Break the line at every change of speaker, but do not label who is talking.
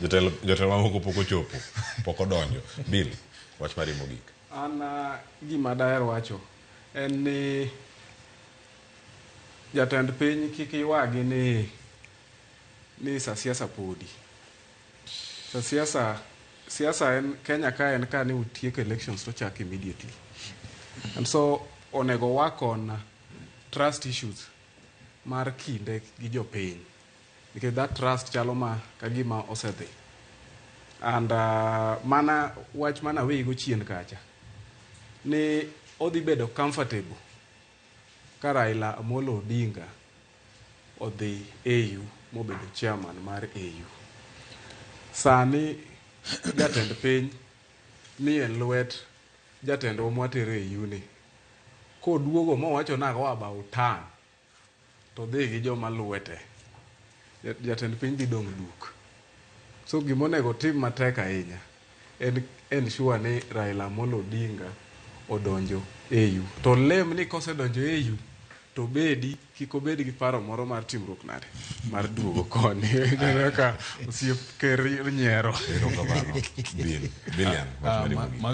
Jotelo jotelo mamoko pok ochopo, pok odonjo. Bill, wach mari mogik.
An gima daher wacho en ni jatend piny kik ywagi ni sa siasa podi. Sa siasa siasa en Kenya ka en ka ni utieko elections to chak immediately. And so onego work on trust issues mar kinde gi jopiny. Nikech that trust chalo ma kagima osedhi. And mana wach mana weyigo chien kacha ni odhi bedo comfortable ka Raila Amolo Odinga odhi AU mobedo chairman mar AU. Sani jatend piny ni e lwet jatendwa mwatero e AU ni. Koduogo mowacho nago about turn to dhi gi joma luwe te. Jatend piny dhi dong' duk. So gimonego tim matek ahinya en ensure ni Raila Amolo Odinga odonjo AU. To lem ni kosedonjo AU to bedi kik obed gi paro moro mar timruok nade mar duogo koni. Kaka osiep ker nyiero.
Erokamano. Bill, Billian, wach mari mogik.
Mago.